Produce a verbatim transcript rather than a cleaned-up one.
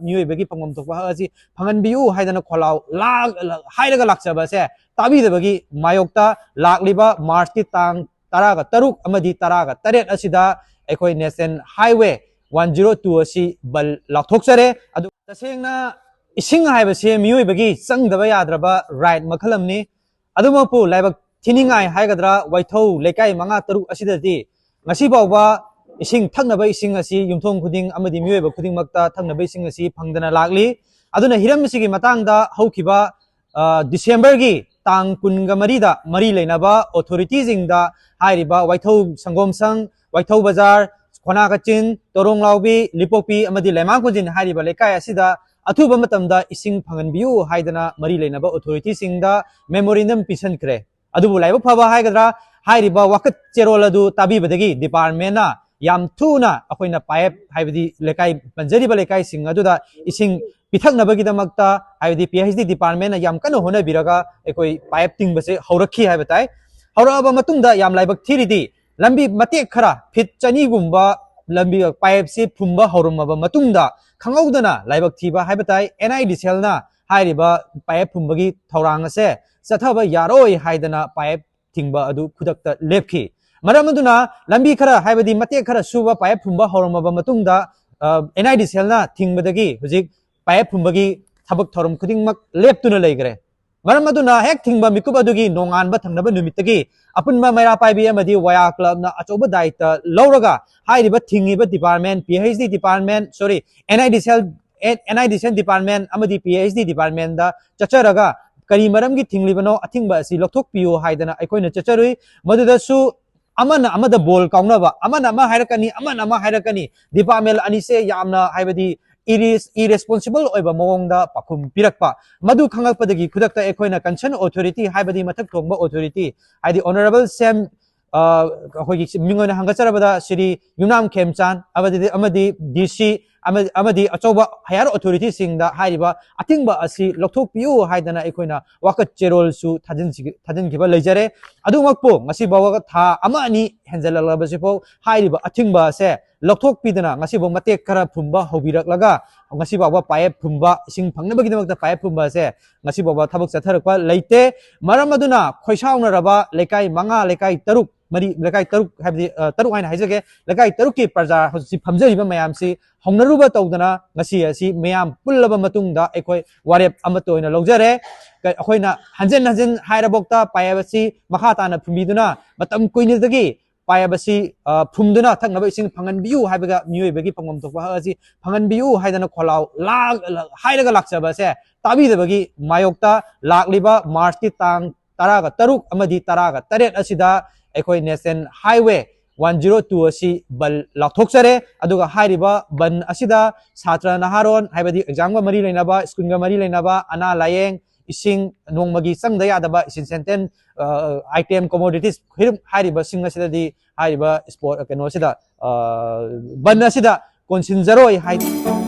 ꯃꯤꯑꯣꯏꯕꯒꯤ ꯐꯪꯐꯝ ꯊꯣꯛꯄ ꯍꯛ ꯑꯁꯤ ꯐꯪꯍꯟꯕꯤꯌꯨ ꯍꯥꯏꯗꯅ ꯈꯣꯜꯂꯥꯎ ꯂꯥꯛ-, ꯍꯥꯏꯔꯒ ꯂꯥꯛꯆꯕ ꯑꯁꯦ ꯇꯥꯕꯤꯗꯕꯒꯤ ꯃꯥꯌꯣꯛꯇ ꯂꯥꯛꯂꯤꯕ ꯃꯥꯔꯆꯀꯤ ꯇꯥꯡ ꯇꯔꯥꯒ ꯇꯔꯨꯛ ꯑꯃꯗꯤ ꯇꯔꯥꯒ ꯇꯔꯦꯠ ꯑꯁꯤꯗ ꯑꯩꯈꯣꯏ National Highway one zero two ꯑꯁꯤ ꯕꯟ ꯂꯥꯎꯊꯣꯛꯆꯔꯦ꯫ ꯑꯗꯨ ꯇꯁꯦꯡꯅ ꯏꯁꯤꯡ ꯍꯥꯏꯕꯁꯤ ꯃꯤꯑꯣꯏꯕꯒꯤ ꯆꯪꯗꯕ ꯌꯥꯗ꯭ꯔꯕ right ꯃꯈꯜ ꯑꯃꯅꯤ꯫ ꯑꯗꯨꯃꯛꯄꯨ ꯂꯥꯏꯕꯛ ꯊꯤꯅꯤꯡꯉꯥꯏ ꯍꯥꯏꯒꯗ꯭ꯔꯥ, ꯋꯥꯏꯊꯧ ꯂꯩꯀꯥꯏ ꯃꯉꯥ ꯇꯔꯨꯛ ꯑꯁꯤꯗꯗꯤ ꯉꯁꯤ ꯐꯥꯎꯕ ꯏꯁꯤꯡ, ꯊꯛꯅꯕ ꯏꯁꯤꯡ ꯑꯁꯤ ꯌꯨꯝꯊꯣꯡ ꯈꯨꯗꯤꯡ ꯑꯃꯗꯤ ꯃꯤꯑꯣꯏꯕ ꯈꯨꯗꯤꯡꯃꯛꯇ ꯊꯛꯅꯕ ꯏꯁꯤꯡ ꯑꯁꯤ ꯐꯪꯗꯅ ꯂꯥꯛꯂꯤ꯫ ꯑꯗꯨꯅ ꯍꯤꯔꯝ ꯑꯁꯤꯒꯤ ꯃꯇꯥꯡꯗ ꯍꯧꯈꯤꯕ, ꯑ, ꯗꯤꯁꯦꯝꯕꯔꯒꯤ ꯇꯥꯡ ꯀꯨꯟꯒ ꯃꯔꯤꯗ ꯃꯔꯤ ꯂꯩꯅꯕ authorityꯁꯤꯡꯗ ꯍꯥꯏꯔꯤꯕ ꯋꯥꯏꯊꯧ ꯁꯪꯒꯣꯝꯁꯪ, ꯋꯥꯏꯊꯧ ꯕꯖꯥꯔ, ꯈꯣꯅꯥ ꯀꯆꯤꯟ, ꯇꯣꯔꯣꯡ ꯂꯥꯎꯕꯤ, ꯂꯤꯄꯣꯛꯄꯤ ꯑꯃꯗꯤ ꯂꯩꯃꯥꯡ ꯈꯣꯟꯖꯤꯟ ꯍꯥꯏꯔꯤꯕ ꯂꯩꯀꯥꯏ ꯑꯁꯤꯗ ꯑꯊꯨꯕ ꯃꯇꯝꯗ ꯏꯁꯤꯡ ꯐꯪꯍꯟꯕꯤꯌꯨ ꯍꯥꯏꯗꯅ ꯃꯔꯤ ꯂꯩꯅꯕ authorityꯁꯤꯡꯗ memorandum ꯄꯤꯁꯟꯈ꯭ꯔꯦ꯫ ꯑꯗꯨꯕꯨ ꯂꯥꯏꯕꯛ ꯐꯕ ꯍꯥꯏꯒꯗ꯭ꯔꯥ, ꯍꯥꯏꯔꯤꯕ ꯋꯥꯀꯠ ꯆꯦꯔꯣꯜ ꯑꯗꯨ ꯇꯥꯕꯤꯕꯗꯒꯤ departmentꯅ ꯌꯥꯝ ꯊꯨꯅ ꯑꯩꯈꯣꯏꯅ pipe, ꯍꯥꯏꯕꯗꯤ ꯂꯩꯀꯥꯏ, ꯄꯟꯖꯔꯤꯕ ꯂꯩꯀꯥꯏꯁꯤꯡ ꯑꯗꯨꯗ ꯏꯁꯤꯡ ꯄꯤꯊꯛꯅꯕꯒꯤꯗꯃꯛꯇ, ꯍꯥꯏꯕꯗꯤ P H D departmentꯅ ꯌꯥꯝ ꯀꯟꯅ ꯍꯣꯠꯅꯕꯤꯔꯒ ꯑꯩꯈꯣꯏ pipe ꯇꯤꯡꯕꯁꯦ ꯍꯧꯔꯛꯈꯤ ꯍꯥꯏꯕ ꯇꯥꯏ꯫ ꯍꯧꯔꯛꯑꯕ ꯃꯇꯨꯡꯗ ꯌꯥꯝ ꯂꯥꯏꯕꯛ ꯊꯤꯔꯤꯗꯤ ꯂꯝꯕꯤ ꯃꯇꯦꯛ ꯈꯔ, ꯐꯤꯠ ꯆꯅꯤꯒꯨꯝꯕ ꯂꯝꯕꯤ pipeꯁꯤ ꯐꯨꯝꯕ ꯍꯧꯔꯝꯃꯕ ꯃꯇꯨꯡꯗ ꯈꯪꯍꯧꯗꯅ ꯂꯥꯏꯕꯛ ꯊꯤꯕ ꯍꯥꯏꯕ ꯇꯥꯏ, NIDCLꯅ ꯍꯥꯏꯔꯤꯕ pipe ꯐꯨꯝꯕꯒꯤ ꯊꯧꯔꯥꯡ ꯑꯁꯦ ꯆꯠꯊꯕ ꯌꯥꯔꯣꯏ ꯍꯥꯏꯗꯅ pipe ꯊꯤꯡꯕ ꯑꯗꯨ ꯈꯨꯗꯛꯇ ꯂꯦꯞꯈꯤ꯫ ꯃꯔꯝ ꯑꯗꯨꯅ ꯂꯝꯕꯤ ꯈꯔ, ꯍꯥꯏꯕꯗꯤ ꯃꯇꯦꯛ ꯈꯔ ꯁꯨꯕ pipe ꯐꯨꯝꯕ ꯍꯧꯔꯝꯃꯕ ꯃꯇꯨꯡꯗ, ꯑ, NIDCLꯅ ꯊꯤꯡꯕꯗꯒꯤ ꯍꯧꯖꯤꯛ pipe ꯐꯨꯝꯕꯒꯤ ꯊꯕꯛ ꯊꯧꯔꯝ ꯈꯨꯗꯤꯡꯃꯛ ꯂꯦꯞꯇꯨꯅ ꯂꯩꯈ꯭ꯔꯦ꯫ ꯃꯔꯝ ꯑꯗꯨꯅ ꯍꯦꯛ ꯊꯤꯡꯕ ꯃꯤꯀꯨꯞ ꯑꯗꯨꯒꯤ ꯅꯣꯡꯉꯥꯟꯕ ꯊꯪꯅꯕ ꯅꯨꯃꯤꯠꯇꯒꯤ ꯑꯄꯨꯟꯕ ꯃꯩꯔꯥ ꯄꯥꯏꯕꯤ ꯑꯃꯗꯤ ꯋꯥꯌꯥ clubꯅ ꯑꯆꯧꯕ ꯗꯥꯏꯇ ꯂꯧꯔꯒ ꯍꯥꯏꯔꯤꯕ ꯊꯤꯡꯉꯤꯕ department, P H D department, sorry, NIDCL, NIDCL department ꯑꯃꯗꯤ P H D departmentꯗ ꯆꯠꯆꯔꯒ ꯀꯔꯤ ꯃꯔꯝꯒꯤ ꯊꯤꯡꯂꯤꯕꯅꯣ, ꯑꯊꯤꯡꯕ ꯑꯁꯤ ꯂꯧꯊꯣꯛꯄꯤꯌꯨ ꯍꯥꯏꯗꯅ ꯑꯩꯈꯣꯏꯅ ꯆꯠꯆꯔꯨꯏ꯫ ꯃꯗꯨꯗꯁꯨ ꯑꯃꯅ ꯑꯃꯗ ꯕꯣꯜ ꯀꯥꯎꯅꯕ, ꯑꯃꯅ ꯑꯃ ꯍꯥꯏꯔꯛꯀꯅꯤ, ꯑꯃꯅ ꯑꯃ ꯍꯥꯏꯔꯛꯀꯅꯤ꯫ Department ꯑꯅꯤꯁꯦ ꯌꯥꯝꯅ, ꯍꯥꯏꯕꯗꯤ, irres-, irresponsible ꯑꯣꯏꯕ ꯃꯑꯣꯡꯗ ꯄꯥꯎꯈꯨꯝ ꯄꯤꯔꯛꯄ꯫ ꯃꯗꯨ ꯈꯪꯂꯛꯄꯗꯒꯤ ꯈꯨꯗꯛꯇ ꯑꯩꯈꯣꯏꯅ concern authority, ꯍꯥꯏꯕꯗꯤ ꯃꯊꯛ ꯊꯣꯡꯕ authority, ꯍꯥꯏꯗꯤ Honourable ꯁꯤ ꯑꯦꯝ, ꯑ, ꯑꯩꯈꯣꯏꯒꯤ ꯃꯤꯡ ꯑꯣꯏꯅ ꯍꯪꯒꯠꯆꯔꯕꯗ ꯁ꯭ꯔꯤ ꯌꯨꯝꯅꯥꯝ ꯈꯦꯝꯆꯥꯟ ꯑꯃꯗꯤ, ꯑꯃꯗꯤ D C ꯑꯃ-, ꯑꯃꯗꯤ ꯑꯆꯧꯕ higher authority ꯁꯤꯡꯗ ꯍꯥꯏꯔꯤꯕ ꯑꯊꯤꯡꯕ ꯑꯁꯤ ꯂꯧꯊꯣꯛꯄꯤꯌꯨ ꯍꯥꯏꯗꯅ ꯑꯩꯈꯣꯏꯅ ꯋꯥꯀꯠ ꯆꯦꯔꯣꯜꯁꯨ ꯊꯥꯖꯤꯟꯁꯤ-, ꯊꯥꯖꯤꯟꯈꯤꯕ ꯂꯩꯖꯔꯦ꯫ ꯑꯗꯨꯃꯛꯄꯨ ꯉꯁꯤ ꯐꯥꯎꯕ ꯊꯥ ꯑꯃ ꯑꯅꯤ ꯍꯦꯟꯖꯜꯂꯛꯂꯕꯁꯤꯐꯥꯎ ꯍꯥꯏꯔꯤꯕ ꯑꯊꯤꯡꯕ ꯑꯁꯦ ꯂꯧꯊꯣꯛꯄꯤꯗꯅ ꯉꯁꯤꯐꯥꯎ ꯃꯇꯦꯛ ꯈꯔ ꯐꯨꯝꯕ ꯍꯧꯕꯤꯔꯛꯂꯒ ꯉꯁꯤ ꯐꯥꯎꯕ ꯄꯥꯌꯦꯞ ꯐꯨꯝꯕ, ꯏꯁꯤꯡ ꯐꯪꯅꯕꯒꯤꯗꯃꯛꯇ ꯄꯥꯌꯦꯞ ꯐꯨꯝꯕ ꯑꯁꯦ ꯉꯁꯤ ꯐꯥꯎꯕ ꯊꯕꯛ ꯆꯠꯊꯔꯛꯄ ꯂꯩꯇꯦ꯫ ꯃꯔꯝ ꯑꯗꯨꯅ ꯈꯣꯏꯁꯥꯎꯅꯔꯕ ꯂꯩꯀꯥꯏ ꯃꯉꯥ, ꯂꯩꯀꯥꯏ ꯇꯔꯨꯛ, ꯃꯔꯤ, ꯂꯩꯀꯥꯏ ꯇꯔꯨꯛ ꯍꯥꯏꯕꯗꯤ, ꯑ, ꯇꯔꯨꯛ ꯍꯥꯏꯅ ꯍꯥꯏꯖꯒꯦ, ꯂꯩꯀꯥꯏ ꯇꯔꯨꯛꯀꯤ ꯄ꯭ꯔꯖꯥ ꯍꯧꯖꯤꯛ ꯐꯝꯖꯔꯤꯕ ꯃꯌꯥꯝꯁꯤ ꯍꯧꯅꯔꯨꯕ ꯇꯧꯗꯅ ꯉꯁꯤ ꯑꯁꯤ ꯃꯌꯥꯝ ꯄꯨꯜꯂꯕ ꯃꯇꯨꯡꯗ ꯑꯩꯈꯣꯏ ꯋꯥꯔꯦꯞ ꯑꯃꯠꯇ ꯑꯣꯏꯅ ꯂꯧꯖꯔꯦ꯫ ꯀ-, ꯑꯩꯈꯣꯏꯅ ꯍꯟꯖꯤꯟ ꯍꯟꯖꯤꯟ ꯍꯥꯏꯔꯕꯣꯛꯇ ꯄꯥꯌꯦꯞ ꯑꯁꯤ ꯃꯈꯥ ꯇꯥꯅ ꯐꯨꯝꯕꯤꯗꯨꯅ ꯃꯇꯝ ꯀꯨꯏꯅꯗꯒꯤ ꯄꯥꯌꯦꯞ ꯑꯁꯤ, ꯑ, ꯐꯨꯝꯗꯨꯅ ꯊꯛꯅꯕ ꯏꯁꯤꯡ ꯐꯪꯍꯟꯕꯤꯌꯨ ꯍꯥꯏꯕꯒ ꯃꯤꯑꯣꯏꯕꯒꯤ ꯐꯪꯐꯝ ꯊꯣꯛꯄ ꯍꯛ ꯑꯁꯤ ꯐꯪꯍꯟꯕꯤꯌꯨ ꯍꯥꯏꯗꯅ ꯈꯣꯜꯂꯥꯎ ꯂꯥ-, ꯍꯥꯏꯔꯒ ꯂꯥꯛꯆꯕ ꯑꯁꯦ ꯇꯥꯕꯤꯗꯕꯒꯤ ꯃꯥꯌꯣꯛꯇ ꯂꯥꯛꯂꯤꯕ ꯃꯥꯔꯆꯀꯤ ꯇꯥꯡ ꯇꯔꯥꯒ ꯇꯔꯨꯛ ꯑꯃꯗꯤ ꯇꯔꯥꯒ ꯇꯔꯦꯠ ꯑꯁꯤꯗ ꯑꯩꯈꯣꯏ National Highway one zero two ꯑꯁꯤ ꯕꯟ ꯂꯥꯎꯊꯣꯛꯆꯔꯦ꯫ ꯑꯗꯨꯒ ꯍꯥꯏꯔꯤꯕ ꯕꯟ ꯑꯁꯤꯗ ꯁꯥꯇ꯭ꯔ ꯅꯍꯥꯔꯣꯟ, ꯍꯥꯏꯕꯗꯤ examꯒ ꯃꯔꯤ ꯂꯩꯅꯕ, ꯁ꯭ꯀꯨꯜꯒ ꯃꯔꯤ ꯂꯩꯅꯕ, ꯑꯅꯥ ꯂꯥꯌꯦꯡ, ꯏꯁꯤꯡ, ꯅꯣꯡꯃꯒꯤ ꯆꯪꯗ ꯌꯥꯗꯕ essential, ꯑ, item, commodities ꯍꯤꯔꯝ ꯍꯥꯏꯔꯤꯕꯁꯤꯡ ꯑꯁꯤꯗꯗꯤ ꯍꯥꯏꯔꯤꯕ spot, ꯀꯩꯅꯣꯁꯤꯗ, ꯑ, ꯕꯟ ꯑꯁꯤꯗ ꯀꯣꯟꯁꯤꯟꯖꯔꯣꯏ ꯍꯥꯏ꯫